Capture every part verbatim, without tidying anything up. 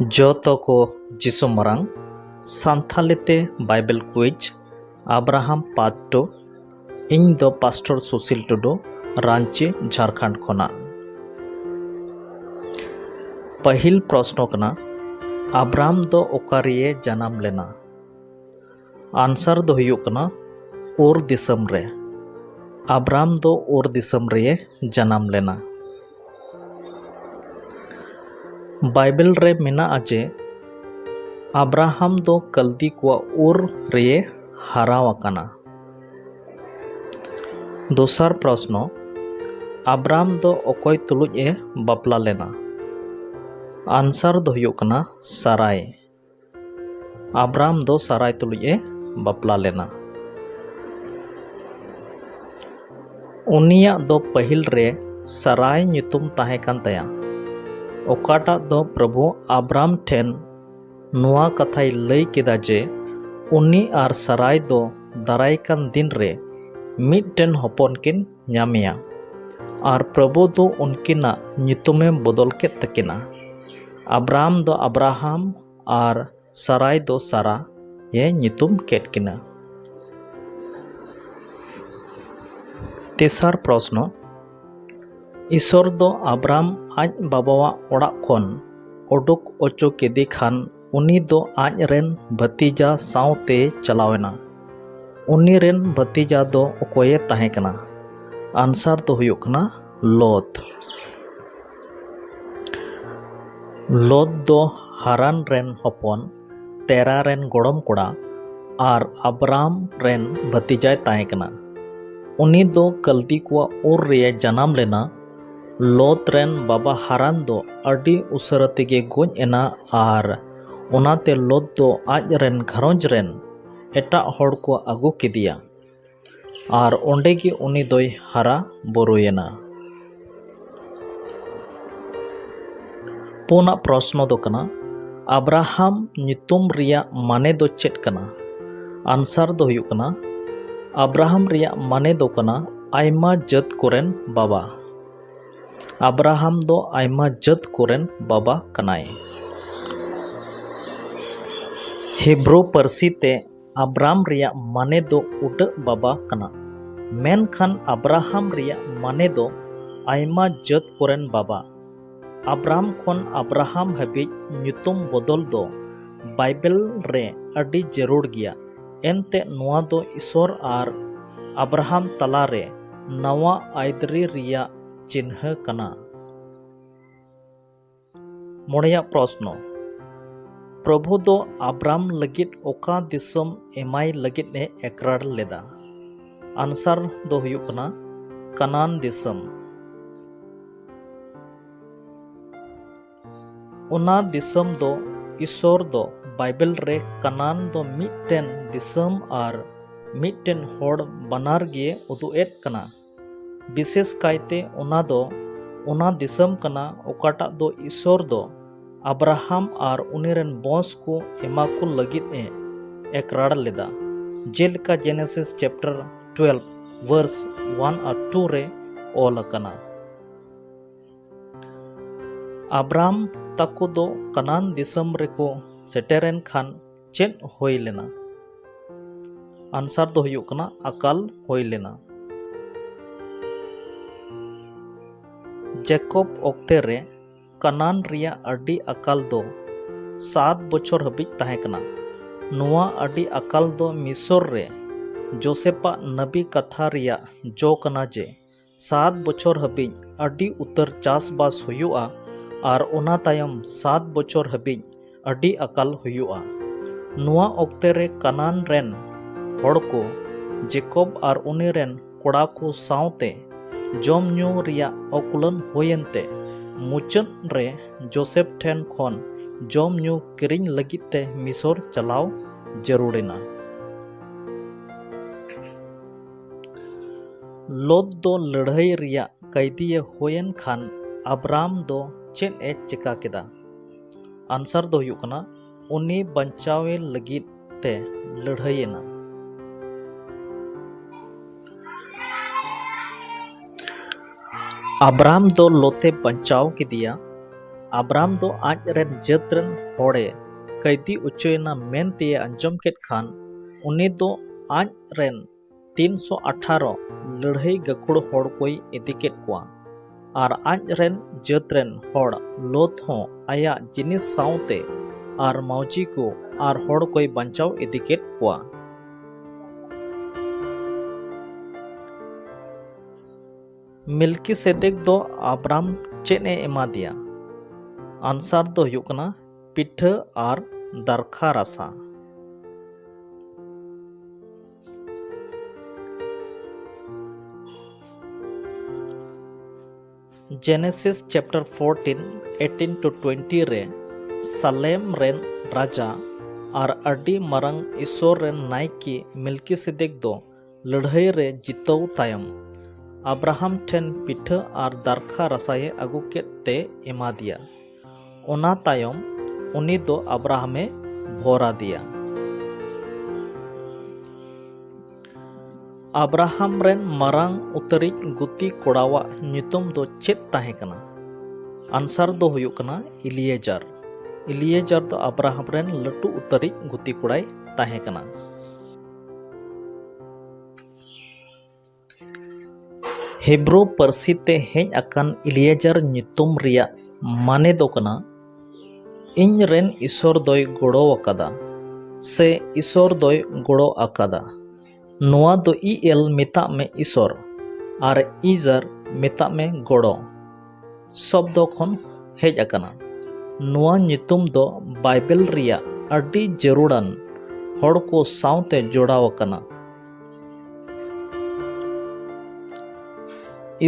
ᱡᱚᱛᱚ ᱠᱚ ᱡᱤᱥᱩ ᱢᱟᱨᱟᱝ᱾ ᱥᱟᱱᱛᱷᱟᱞᱤ ᱛᱮ Bible quiz, Abraham part two. ᱤᱧ ᱫᱚ ᱯᱟᱥᱴᱚᱨ ᱥᱩᱥᱤᱞ ᱴᱩᱰᱩ, ᱨᱟᱸᱪᱤ, ᱡᱷᱟᱲᱠᱷᱚᱸᱰ ᱠᱷᱚᱱᱟᱜ᱾ ᱯᱟᱹᱦᱤᱞ ᱯᱨᱚᱥᱱᱚ ᱠᱟᱱᱟ, ᱟᱵᱨᱟᱢ ᱫᱚ ᱚᱠᱟ ᱨᱮᱭᱮ ᱡᱟᱱᱟᱢ ᱞᱮᱱᱟ? ᱟᱱᱥᱟᱨ ᱫᱚ ᱦᱩᱭᱩᱜ ᱠᱟᱱᱟ ᱩᱨ ᱫᱤᱥᱚᱢ ᱨᱮ᱾ ᱟᱵᱨᱟᱢ ᱫᱚ ᱩᱨ ᱫᱤᱥᱚᱢ ᱨᱮᱭᱮ ᱡᱟᱱᱟᱢ ᱞᱮᱱᱟ᱾ ᱵᱟᱭᱵᱮᱞ ᱨᱮ ᱢᱮᱱᱟᱜᱼᱟ ᱡᱮ ᱟᱵᱨᱟᱦᱟᱢ ᱫᱚ ᱠᱟᱞᱫᱤ ᱠᱚᱣᱟᱜ ᱩᱨ ᱨᱮᱭᱮ ᱦᱟᱨᱟᱣ ᱟᱠᱟᱱᱟ᱾ ᱫᱚᱥᱟᱨ ᱯᱨᱚᱥᱱᱚ, ᱟᱵᱨᱟᱢ ᱫᱚ ᱚᱠᱚᱭ ᱛᱩᱞᱩᱡ ᱮ ᱵᱟᱯᱞᱟ ᱞᱮᱱᱟ? ᱟᱱᱥᱟᱨ ᱫᱚ ᱦᱩᱭᱩᱜ ᱠᱟᱱᱟ ᱥᱟᱨᱟᱭ᱾ ᱟᱵᱨᱟᱢ ᱫᱚ ᱥᱟᱨᱟᱭ ᱛᱩᱞᱩᱡ ᱮ ᱵᱟᱯᱞᱟ ᱞᱮᱱᱟ᱾ ᱩᱱᱤᱭᱟᱜ ᱫᱚ ᱯᱟᱹᱦᱤᱞ ᱨᱮ ᱥᱟᱨᱟᱭ ᱧᱩᱛᱩᱢ ᱛᱟᱦᱮᱸ ᱠᱟᱱ ᱛᱟᱭᱟ, ᱚᱠᱟᱴᱟᱜ ᱫᱚ ᱯᱨᱚᱵᱷᱩ ᱟᱵᱨᱟᱢ ᱴᱷᱮᱱ ᱱᱚᱣᱟ ᱠᱟᱛᱷᱟᱭ ᱞᱟᱹᱭ ᱠᱮᱫᱟ ᱡᱮ ᱩᱱᱤ ᱟᱨ ᱥᱟᱨᱟᱭ ᱫᱚ ᱫᱟᱨᱟᱭ ᱠᱟᱱ ᱫᱤᱱ ᱨᱮ ᱢᱤᱫᱴᱮᱱ ᱦᱚᱯᱚᱱ ᱠᱤᱱ ᱧᱟᱢᱮᱭᱟ᱾ ᱟᱨ ᱯᱨᱚᱵᱷᱩ ᱫᱚ ᱩᱱᱠᱤᱱᱟᱜ ᱧᱩᱛᱩᱢᱮ ᱵᱚᱫᱚᱞ ᱠᱮᱫ ᱛᱟᱹᱠᱤᱱᱟ᱾ ᱟᱵᱨᱟᱢ ᱫᱚ ᱟᱵᱨᱟᱦᱟᱢ ᱟᱨ ᱥᱟᱨᱟᱭ ᱫᱚ ᱥᱟᱨᱟ ᱮ ᱧᱩᱛᱩᱢ ᱠᱮᱫ ᱠᱤᱱᱟ᱾ ᱛᱮᱥᱟᱨ ᱯᱨᱚᱥᱱᱚ, ᱤᱥᱚᱨ ᱫᱚ ᱟᱵᱨᱟᱢ ᱟᱡ ᱵᱟᱵᱟᱣᱟᱜ ᱚᱲᱟᱜ ᱠᱷᱚᱱ ᱚᱰᱚᱠ ᱚᱪᱚ ᱠᱮᱫᱮ ᱠᱷᱟᱱ ᱩᱱᱤ ᱫᱚ ᱟᱡ ᱨᱮᱱ ᱵᱷᱟᱹᱛᱤᱡᱟ ᱥᱟᱶᱛᱮ ᱪᱟᱞᱟᱣ ᱮᱱᱟ᱾ ᱩᱱᱤ ᱨᱮᱱ ᱵᱷᱟᱹᱛᱤᱡᱟ ᱫᱚ ᱚᱠᱚᱭᱮ ᱛᱟᱦᱮᱸ ᱠᱟᱱᱟ? ᱟᱱᱥᱟᱨ ᱫᱚ ᱦᱩᱭᱩᱜ ᱠᱟᱱᱟ ᱞᱚᱛ᱾ ᱞᱚᱛ ᱫᱚ ᱦᱟᱨᱟᱱ ᱨᱮᱱ ᱦᱚᱯᱚᱱ, ᱛᱮᱨᱟ ᱨᱮᱱ ᱜᱚᱲᱚᱢ ᱠᱚᱲᱟ ᱟᱨ ᱟᱵᱨᱟᱢ ᱨᱮᱱ ᱵᱷᱟᱹᱛᱤᱡᱟᱭ ᱛᱟᱦᱮᱸ ᱠᱟᱱᱟ᱾ ᱩᱱᱤ ᱫᱚ ᱠᱟᱞᱫᱤ ᱠᱚᱣᱟᱜ ᱩᱨ ᱨᱮᱭ ᱡᱟᱱᱟᱢ ᱞᱮᱱᱟ᱾ ᱞᱚᱛ ᱨᱮᱱ ᱵᱟᱵᱟ ᱦᱟᱨᱟᱱ ᱫᱚ ᱟᱹᱰᱤ ᱩᱥᱟᱹᱨᱟ ᱛᱮᱜᱮ ᱜᱚᱡ ᱮᱱᱟ ᱟᱨ ᱚᱱᱟᱛᱮ ᱞᱚᱛ ᱫᱚ ᱟᱡ ᱨᱮᱱ ᱜᱷᱟᱨᱚᱸᱡᱽ ᱨᱮᱱ ᱮᱴᱟᱜ ᱦᱚᱲ ᱠᱚ ᱟᱹᱜᱩ ᱠᱮᱫᱮᱭᱟ᱾ ᱟᱨ ᱚᱸᱰᱮ ᱜᱮ ᱩᱱᱤ ᱫᱚᱭ ᱦᱟᱨᱟ ᱵᱩᱨᱩᱭᱮᱱᱟ᱾ ᱯᱩᱱᱟᱜ ᱯᱨᱚᱥᱱᱚ ᱫᱚ ᱠᱟᱱᱟ, ᱟᱵᱨᱟᱦᱟᱢ ᱧᱩᱛᱩᱢ ᱨᱮᱭᱟᱜ ᱢᱟᱱᱮ ᱫᱚ ᱪᱮᱫ ᱠᱟᱱᱟ? ᱟᱱᱥᱟᱨ ᱫᱚ ᱦᱩᱭᱩᱜ ᱠᱟᱱᱟ, ᱟᱵᱨᱟᱦᱟᱢ ᱨᱮᱭᱟᱜ ᱢᱟᱱᱮ ᱫᱚ ᱠᱟᱱᱟ ᱟᱭᱢᱟ ᱡᱟᱹᱛ ᱠᱚᱨᱮᱱ ᱵᱟᱵᱟ᱾ ᱟᱵᱨᱟᱦᱟᱢ ᱫᱚ ᱟᱭᱢᱟ ᱡᱟᱹᱛ ᱠᱚᱨᱮᱱ ᱵᱟᱵᱟ ᱠᱟᱱᱟᱭ᱾ ᱦᱤᱵᱨᱩ ᱯᱟᱹᱨᱥᱤ ᱛᱮ ᱟᱵᱨᱟᱢ ᱨᱮᱭᱟᱜ ᱢᱟᱱᱮ ᱫᱚ ᱩᱰᱟᱹᱜ ᱵᱟᱵᱟ ᱠᱟᱱᱟ, ᱢᱮᱱᱠᱷᱟᱱ ᱟᱵᱨᱟᱦᱟᱢ ᱨᱮᱭᱟᱜ ᱢᱟᱱᱮ ᱫᱚ ᱟᱭᱢᱟ ᱡᱟᱹᱛ ᱠᱚᱨᱮᱱ ᱵᱟᱵᱟ᱾ ᱟᱵᱨᱟᱢ ᱠᱷᱚᱱ ᱟᱵᱨᱟᱦᱟᱢ ᱦᱟᱹᱵᱤᱡ ᱧᱩᱛᱩᱢ ᱵᱚᱫᱚᱞ ᱫᱚ ᱵᱟᱭᱵᱮᱞ ᱨᱮ ᱟᱹᱰᱤ ᱡᱟᱹᱨᱩᱲ ᱜᱮᱭᱟ, ᱮᱱᱛᱮ ᱱᱚᱣᱟ ᱫᱚ ᱤᱥᱚᱨ ᱟᱨ ᱟᱵᱨᱟᱦᱟᱢ ᱛᱟᱞᱟᱨᱮ ᱱᱟᱣᱟ ᱟᱹᱭᱫᱟᱹᱨᱤ ᱨᱮᱭᱟᱜ ᱪᱤᱱᱦᱟᱹ ᱠᱟᱱᱟ᱾ ᱢᱚᱬᱮᱭᱟᱜ ᱯᱨᱚᱥᱱᱚ, ᱯᱨᱚᱵᱷᱩ ᱫᱚ ᱟᱵᱨᱟᱢ ᱞᱟᱹᱜᱤᱫ ᱚᱠᱟ ᱫᱤᱥᱚᱢ ᱮᱢᱟᱭ ᱞᱟᱹᱜᱤᱫ ᱮ ᱮᱠᱨᱟᱲ ᱞᱮᱫᱟ? ᱟᱱᱥᱟᱨ ᱫᱚ ᱦᱩᱭᱩᱜ ᱠᱟᱱᱟ ᱠᱟᱱᱟᱱ ᱫᱤᱥᱚᱢ᱾ ᱚᱱᱟ ᱫᱤᱥᱚᱢ ᱫᱚ ᱤᱥᱚᱨ ᱫᱚ ᱵᱟᱭᱵᱮᱞ ᱨᱮ ᱠᱟᱱᱟᱱ ᱫᱚ ᱢᱤᱫᱴᱮᱱ ᱫᱤᱥᱚᱢ ᱟᱨ ᱢᱤᱫᱴᱮᱱ ᱦᱚᱲ ᱵᱟᱱᱟᱨ ᱜᱮ ᱩᱫᱩᱜ ᱮᱫ ᱠᱟᱱᱟ᱾ ᱵᱤᱥᱮᱥ ᱠᱟᱭᱛᱮ ᱚᱱᱟ ᱫᱚ ᱚᱱᱟ ᱫᱤᱥᱚᱢ ᱠᱟᱱᱟ ᱚᱠᱟᱴᱟᱜ ᱫᱚ ᱤᱥᱚᱨ ᱫᱚ ᱟᱵᱨᱟᱦᱟᱢ ᱟᱨ ᱩᱱᱤ ᱨᱮᱱ ᱵᱚᱸᱥ ᱠᱚ ᱮᱢᱟ ᱠᱚ ᱞᱟᱹᱜᱤᱫ ᱮ ᱮᱠᱨᱟᱲ ᱞᱮᱫᱟ, ᱡᱮᱞᱮᱠᱟ ᱡᱮᱱᱮᱥᱤᱥ ᱪᱮᱯᱴᱟᱨ ᱴᱩᱭᱮᱞᱵᱷ ᱵᱷᱟᱨᱥ ᱚᱣᱟᱱ ᱟᱨ ᱴᱩ ᱨᱮ ᱚᱞ ᱟᱠᱟᱱᱟ᱾ ᱟᱵᱨᱟᱢ ᱛᱟᱠᱚ ᱫᱚ ᱠᱟᱱᱟᱱ ᱫᱤᱥᱚᱢ ᱨᱮᱠᱚ ᱥᱮᱴᱮᱨᱮᱱ ᱠᱷᱟᱱ ᱪᱮᱫ ᱦᱩᱭ ᱞᱮᱱᱟ? ᱟᱱᱥᱟᱨ ᱫᱚ ᱦᱩᱭᱩᱜ ᱠᱟᱱᱟ ᱟᱠᱟᱞ ᱦᱩᱭ ᱞᱮᱱᱟ᱾ ᱡᱮᱠᱚᱵ ᱚᱠᱛᱮ ᱨᱮ ᱠᱟᱱᱟᱱ ᱨᱮᱭᱟᱜ ᱟᱹᱰᱤ ᱟᱠᱟᱞ ᱫᱚ ᱥᱟᱛ ᱵᱚᱪᱷᱚᱨ ᱦᱟᱹᱵᱤᱡ ᱛᱟᱦᱮᱸ ᱠᱟᱱᱟ᱾ ᱱᱚᱣᱟ ᱟᱹᱰᱤ ᱟᱠᱟᱞ ᱫᱚ ᱢᱤᱥᱚᱨ ᱨᱮ ᱡᱳᱥᱮᱯᱟᱜ ᱱᱟᱵᱤ ᱠᱟᱛᱷᱟ ᱨᱮᱭᱟᱜ ᱡᱚ ᱠᱟᱱᱟ ᱡᱮ ᱥᱟᱛ ᱵᱚᱪᱷᱚᱨ ᱦᱟᱹᱵᱤᱡ ᱟᱹᱰᱤ ᱩᱛᱟᱹᱨ ᱪᱟᱥᱵᱟᱥ ᱦᱩᱭᱩᱜᱼᱟ ᱟᱨ ᱚᱱᱟ ᱛᱟᱭᱚᱢ ᱥᱟᱛ ᱵᱚᱪᱷᱚᱨ ᱦᱟᱹᱵᱤᱡ ᱟᱹᱰᱤ ᱟᱠᱟᱞ ᱦᱩᱭᱩᱜᱼᱟ᱾ ᱱᱚᱣᱟ ᱚᱠᱛᱮ ᱨᱮ ᱠᱟᱱᱟᱱ ᱨᱮᱱ ᱦᱚᱲ ᱠᱚ ᱡᱮᱠᱚᱵ ᱟᱨ ᱩᱱᱤ ᱨᱮᱱ ᱠᱚᱲᱟ ᱠᱚ ᱥᱟᱶᱛᱮ ᱡᱚᱢ ᱧᱩ ᱨᱮᱭᱟᱜ ᱚᱠᱩᱞᱟᱹᱱ ᱦᱩᱭᱮᱱ ᱛᱮ, ᱢᱩᱪᱟᱹᱫ ᱨᱮ ᱡᱳᱥᱮᱯ ᱴᱷᱮᱱ ᱠᱷᱚᱱ ᱡᱚᱢ ᱧᱩ ᱠᱤᱨᱤᱧ ᱞᱟᱹᱜᱤᱫ ᱛᱮ ᱢᱤᱥᱚᱨ ᱪᱟᱞᱟᱣ ᱡᱟᱹᱨᱩᱲᱮᱱᱟ᱾ ᱞᱳᱛ ᱫᱚ ᱞᱟᱹᱲᱦᱟᱹᱭ ᱨᱮᱭᱟᱜ ᱠᱟᱹᱭᱫᱤᱭᱮ ᱦᱩᱭᱮᱱ ᱠᱷᱟᱱ ᱟᱵᱨᱟᱢ ᱫᱚ ᱪᱮᱫ ᱮ ᱪᱮᱠᱟ ᱠᱮᱫᱟ? ᱟᱱᱥᱟᱨ ᱫᱚ ᱦᱩᱭᱩᱜ ᱠᱟᱱᱟ ᱩᱱᱤ ᱵᱟᱧᱪᱟᱣᱮ ᱞᱟᱹᱜᱤᱫ ᱛᱮ ᱞᱟᱹᱲᱦᱟᱹᱭᱮᱱᱟ᱾ ᱟᱵᱨᱟᱢ ᱫᱚ ᱞᱳᱛᱮ ᱵᱟᱧᱪᱟᱣ ᱠᱮᱫᱮᱭᱟ᱾ ᱟᱵᱨᱟᱢ ᱫᱚ ᱟᱡ ᱨᱮᱱ ᱡᱟᱹᱛ ᱨᱮᱱ ᱦᱚᱲᱮ ᱠᱟᱹᱭᱫᱤ ᱚᱪᱚᱭᱮᱱᱟ ᱢᱮᱱᱛᱮᱭ ᱟᱸᱡᱚᱢ ᱠᱮᱫ ᱠᱷᱟᱱ, ᱩᱱᱤ ᱫᱚ ᱟᱡ ᱨᱮᱱ ᱛᱤᱱᱥᱚ ᱟᱴᱷᱟᱨᱚ ᱞᱟᱹᱲᱦᱟᱹᱭ ᱜᱟᱹᱠᱷᱩᱲ ᱦᱚᱲ ᱠᱚᱭ ᱤᱫᱤ ᱠᱮᱫ ᱠᱚᱣᱟ ᱟᱨ ᱟᱡ ᱨᱮᱱ ᱡᱟᱹᱛ ᱨᱮᱱ ᱦᱚᱲ ᱞᱳᱛ ᱦᱚᱸ ᱟᱭᱟᱜ ᱡᱤᱱᱤᱥ ᱥᱟᱶᱛᱮ ᱟᱨ ᱢᱟᱹᱣᱡᱤ ᱠᱚ ᱟᱨ ᱦᱚᱲ ᱠᱚᱭ ᱵᱟᱧᱪᱟᱣ ᱤᱫᱤ ᱠᱮᱫ ᱠᱚᱣᱟ᱾ ᱢᱮᱞᱠᱤᱥᱮᱫᱮᱠ ᱫᱚ ᱟᱵᱨᱟᱢ ᱪᱮᱫ ᱮ ᱮᱢᱟ ᱫᱮᱭᱟ? ᱟᱱᱥᱟᱨ ᱫᱚ ᱦᱩᱭᱩᱜ ᱠᱟᱱᱟ ᱯᱤᱴᱷᱟᱹ ᱟᱨ ᱫᱟᱨᱠᱷᱟ ᱨᱟᱥᱟ᱾ Genesis chapter fourteen, eighteen to twenty ᱨᱮ ᱥᱟᱞᱮᱢ ᱨᱮᱱ ᱨᱟᱡᱟ ᱟᱨ ᱟᱹᱰᱤ ᱢᱟᱨᱟᱝ ᱤᱥᱚᱨ ᱨᱮᱱ ᱱᱟᱭᱠᱮ ᱢᱮᱞᱠᱤᱥᱮᱫᱮᱠ ᱫᱚ ᱞᱟᱹᱲᱦᱟᱹᱭ ᱨᱮ ᱡᱤᱛᱟᱹᱣ ᱛᱟᱭᱚᱢ ᱟᱵᱨᱟᱦᱟᱢ ᱴᱷᱮᱱ ᱯᱤᱴᱷᱟᱹ ᱟᱨ ᱫᱟᱨᱠᱷᱟ ᱨᱟᱥᱟᱭᱮ ᱟᱹᱜᱩ ᱠᱮᱫ ᱛᱮ ᱮᱢᱟ ᱫᱮᱭᱟ᱾ ᱚᱱᱟ ᱛᱟᱭᱚᱢ ᱩᱱᱤ ᱫᱚ ᱟᱵᱨᱟᱦᱟᱢᱮ ᱵᱷᱚᱨ ᱟᱫᱮᱭᱟ᱾ ᱟᱵᱨᱟᱦᱟᱢ ᱨᱮᱱ ᱢᱟᱨᱟᱝ ᱩᱛᱟᱹᱨᱤᱡ ᱜᱩᱛᱤ ᱠᱚᱲᱟᱣᱟᱜ ᱧᱩᱛᱩᱢ ᱫᱚ ᱪᱮᱫ ᱛᱟᱦᱮᱸ ᱠᱟᱱᱟ? ᱟᱱᱥᱟᱨ ᱫᱚ ᱦᱩᱭᱩᱜ ᱠᱟᱱᱟ ᱤᱞᱤᱭᱮᱡᱟᱨ᱾ ᱤᱞᱤᱭᱮᱡᱟᱨ ᱫᱚ ᱟᱵᱨᱟᱦᱟᱢ ᱨᱮᱱ ᱞᱟᱹᱴᱩ ᱩᱛᱟᱹᱨᱤᱡ ᱜᱩᱛᱤ ᱠᱚᱲᱟᱭ ᱛᱟᱦᱮᱸ ᱠᱟᱱᱟ᱾ ᱦᱤᱵᱨᱩ ᱯᱟᱹᱨᱥᱤ ᱛᱮ ᱦᱮᱡ ᱟᱠᱟᱱ ᱤᱞᱤᱭᱮᱡᱟᱨ ᱧᱩᱛᱩᱢ ᱨᱮᱭᱟᱜ ᱢᱟᱱᱮ ᱫᱚ ᱠᱟᱱᱟ, "ᱤᱧ ᱨᱮᱱ ᱤᱥᱚᱨ ᱫᱚᱭ ᱜᱚᱲᱚ ᱟᱠᱟᱫᱟ" ᱥᱮ "ᱤᱥᱚᱨ ᱫᱚᱭ ᱜᱚᱲᱚ ᱟᱠᱟᱫᱟ"᱾ ᱱᱚᱣᱟ ᱫᱚ ᱤ ᱮᱞ ᱢᱮᱛᱟᱜ ᱢᱮ ᱤᱥᱚᱨ ᱟᱨ ᱤᱡᱟᱨ ᱢᱮᱛᱟᱜ ᱢᱮ ᱜᱚᱲᱚ ᱥᱚᱵᱫᱚ ᱠᱷᱚᱱ ᱦᱮᱡ ᱟᱠᱟᱱᱟ᱾ ᱱᱚᱣᱟ ᱧᱩᱛᱩᱢ ᱫᱚ ᱵᱟᱭᱵᱮᱞ ᱨᱮᱭᱟᱜ ᱟᱹᱰᱤ ᱡᱟᱹᱨᱩᱲᱟᱱ ᱦᱚᱲ ᱠᱚ ᱥᱟᱶᱛᱮ ᱡᱚᱲᱟᱣ ᱟᱠᱟᱱᱟ᱾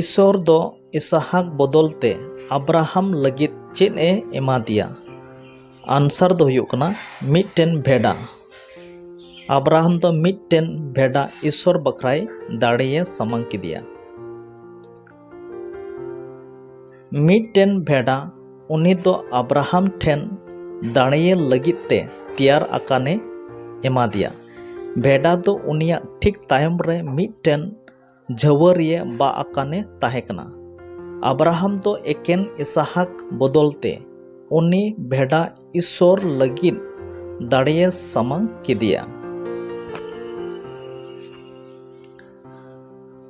ᱤᱥᱚᱨ ᱫᱚ ᱤᱥᱟᱦᱟᱠ ᱵᱚᱫᱚᱞ ᱛᱮ ᱟᱵᱨᱟᱦᱟᱢ ᱞᱟᱹᱜᱤᱫ ᱪᱮᱫ ᱮ ᱮᱢᱟ ᱫᱮᱭᱟ? ᱟᱱᱥᱟᱨ ᱫᱚ ᱦᱩᱭᱩᱜ ᱠᱟᱱᱟ ᱢᱤᱫᱴᱮᱱ ᱵᱷᱮᱰᱟ᱾ ᱟᱵᱨᱟᱦᱟᱢ ᱫᱚ ᱢᱤᱫᱴᱮᱱ ᱵᱷᱮᱰᱟ ᱤᱥᱚᱨ ᱵᱟᱠᱷᱨᱟᱭ ᱫᱟᱲᱮᱭᱮ ᱥᱟᱢᱟᱝ ᱠᱮᱫᱮᱭᱟ᱾ ᱢᱤᱫᱴᱮᱱ ᱵᱷᱮᱰᱟ ᱩᱱᱤ ᱫᱚ ᱟᱵᱨᱟᱦᱟᱢ ᱴᱷᱮᱱ ᱫᱟᱲᱮᱭᱮ ᱞᱟᱹᱜᱤᱫ ᱛᱮ ᱛᱮᱭᱟᱨ ᱟᱠᱟᱱᱮ ᱮᱢᱟ ᱫᱮᱭᱟ᱾ ᱵᱷᱮᱰᱟ ᱫᱚ ᱩᱱᱤᱭᱟᱜ ᱴᱷᱤᱠ ᱛᱟᱭᱚᱢ ᱨᱮ ᱢᱤᱫᱴᱮᱱ ᱡᱷᱟᱹᱣᱟᱹᱨᱤᱭᱟᱹ ᱵᱟᱜ ᱟᱠᱟᱱᱮ ᱛᱟᱦᱮᱸ ᱠᱟᱱᱟ᱾ ᱟᱵᱨᱟᱦᱟᱢ ᱫᱚ ᱮᱠᱮᱱ ᱤᱥᱟᱦᱟᱠ ᱵᱚᱫᱚᱞ ᱛᱮ ᱩᱱᱤ ᱵᱷᱮᱰᱟ ᱤᱥᱚᱨ ᱞᱟᱹᱜᱤᱫ ᱫᱟᱲᱮᱭᱮ ᱥᱟᱢᱟᱝ ᱠᱮᱫᱮᱭᱟ᱾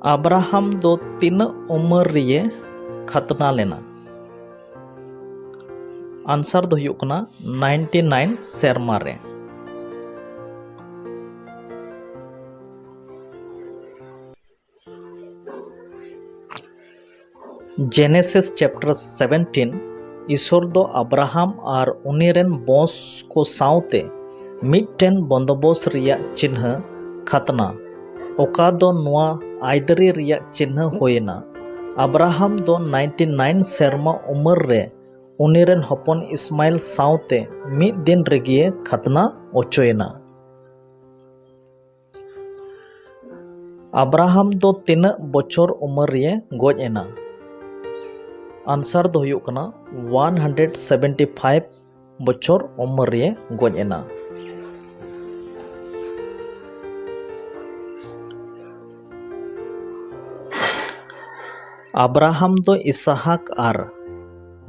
ᱟᱵᱨᱟᱦᱟᱢ ᱫᱚ ᱛᱤᱱᱟᱹᱜ ᱩᱢᱮᱨ ᱨᱮᱭᱮ ᱠᱷᱟᱛᱱᱟ ᱞᱮᱱᱟ? ᱟᱱᱥᱟᱨ ᱫᱚ ᱦᱩᱭᱩᱜ ᱠᱟᱱᱟ ᱱᱟᱭᱤᱱᱴᱤ ᱱᱟᱭᱤᱱ ᱥᱮᱨᱢᱟ ᱨᱮ᱾ Genesis chapter seventeen, ᱤᱥᱚᱨ ᱫᱚ ᱟᱵᱨᱟᱦᱟᱢ ᱟᱨ ᱩᱱᱤ ᱨᱮᱱ ᱵᱚᱸᱥ ᱠᱚ ᱥᱟᱶᱛᱮ ᱢᱤᱫᱴᱮᱱ ᱵᱚᱱᱫᱚᱵᱚᱥ ᱨᱮᱭᱟᱜ ᱪᱤᱱᱦᱟᱹ, ᱠᱷᱟᱛᱱᱟ, ᱚᱠᱟ ᱫᱚ ᱱᱚᱣᱟ ᱟᱹᱭᱫᱟᱹᱨᱤ ᱨᱮᱭᱟᱜ ᱪᱤᱱᱦᱟᱹ ᱦᱩᱭᱮᱱᱟ᱾ ᱟᱵᱨᱟᱦᱟᱢ ᱫᱚ ᱱᱟᱭᱤᱱᱴᱤ ᱱᱟᱭᱤᱱ ᱥᱮᱨᱢᱟ ᱩᱢᱮᱨ ᱨᱮ ᱩᱱᱤ ᱨᱮᱱ ᱦᱚᱯᱚᱱ ᱤᱥᱢᱟᱭᱮᱞ ᱥᱟᱶᱛᱮ ᱢᱤᱫ ᱫᱤᱱ ᱨᱮᱜᱮ ᱠᱷᱟᱛᱱᱟ ᱚᱪᱚᱭᱮᱱᱟ᱾ ᱟᱵᱨᱟᱦᱟᱢ ᱫᱚ ᱛᱤᱱᱟᱹᱜ ᱵᱚᱪᱷᱚᱨ ᱩᱢᱮᱨ ᱨᱮ ᱜᱚᱡ ᱮᱱᱟ? ᱟᱱᱥᱟᱨ ᱫᱚ ᱦᱩᱭᱩᱜ ᱠᱟᱱᱟ ᱚᱣᱟᱱ ᱦᱟᱱᱰᱨᱮᱰ ᱥᱮᱵᱷᱮᱱᱴᱤ ᱯᱷᱟᱭᱤᱵᱷ ᱵᱚᱪᱷᱚᱨ ᱩᱢᱮᱨ ᱨᱮ ᱜᱚᱡ ᱮᱱᱟ᱾ ᱟᱵᱨᱟᱦᱟᱢ ᱫᱚ ᱤᱥᱟᱦᱟᱠ ᱟᱨ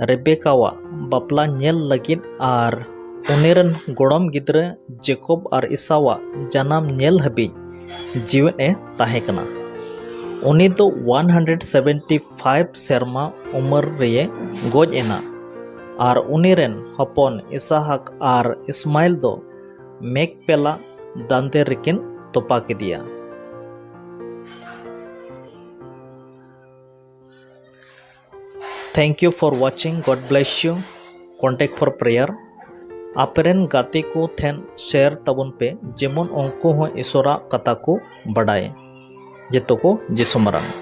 ᱨᱮᱵᱮᱠᱟᱣᱟᱜ ᱵᱟᱯᱞᱟ ᱧᱮᱞ ᱞᱟᱹᱜᱤᱫ ᱟᱨ ᱩᱱᱤ ᱨᱮᱱ ᱜᱚᱲᱚᱢ ᱜᱤᱫᱽᱨᱟᱹ ᱡᱮᱠᱚᱵ ᱟᱨ ᱤᱥᱟᱣᱟᱜ ᱡᱟᱱᱟᱢ ᱧᱮᱞ ᱦᱟᱹᱵᱤᱡ ᱡᱤᱣᱮᱫ ᱮ ᱛᱟᱦᱮᱸ ᱠᱟᱱᱟ᱾ ᱩᱱᱤ ᱫᱚ ᱚᱣᱟᱱ ᱦᱟᱱᱰᱨᱮᱰ ᱥᱮᱵᱷᱮᱱᱴᱤ ᱯᱷᱟᱭᱤᱵᱷ ᱥᱮᱨᱢᱟ ᱩᱢᱮᱨ ᱨᱮᱭᱮ ᱜᱚᱡ ᱮᱱᱟ ᱟᱨ ᱩᱱᱤ ᱨᱮᱱ ᱦᱚᱯᱚᱱ ᱤᱥᱟᱦᱟᱠ ᱟᱨ ᱤᱥᱢᱟᱭᱮᱞ ᱫᱚ ᱢᱮᱠᱯᱮᱞᱟ ᱫᱟᱱᱫᱮᱨ ᱨᱮᱠᱤᱱ ᱛᱚᱯᱟ ᱠᱮᱫᱮᱭᱟ᱾ Thank you for watching. God bless you. Contact for prayer. ᱟᱯᱮᱨᱮᱱ ᱜᱟᱛᱮ ᱠᱚ ᱴᱷᱮᱱ ᱥᱮᱭᱟᱨ ᱛᱟᱵᱚᱱ ᱯᱮ, ᱡᱮᱢᱚᱱ ᱩᱱᱠᱩ ᱦᱚᱸ ᱤᱥᱚᱨᱟᱜ ᱠᱟᱛᱷᱟ ᱠᱚ ᱵᱟᱰᱟᱭ᱾ ᱡᱚᱛᱚ ᱠᱚ ᱡᱤᱥᱩ ᱢᱟᱨᱟᱝ᱾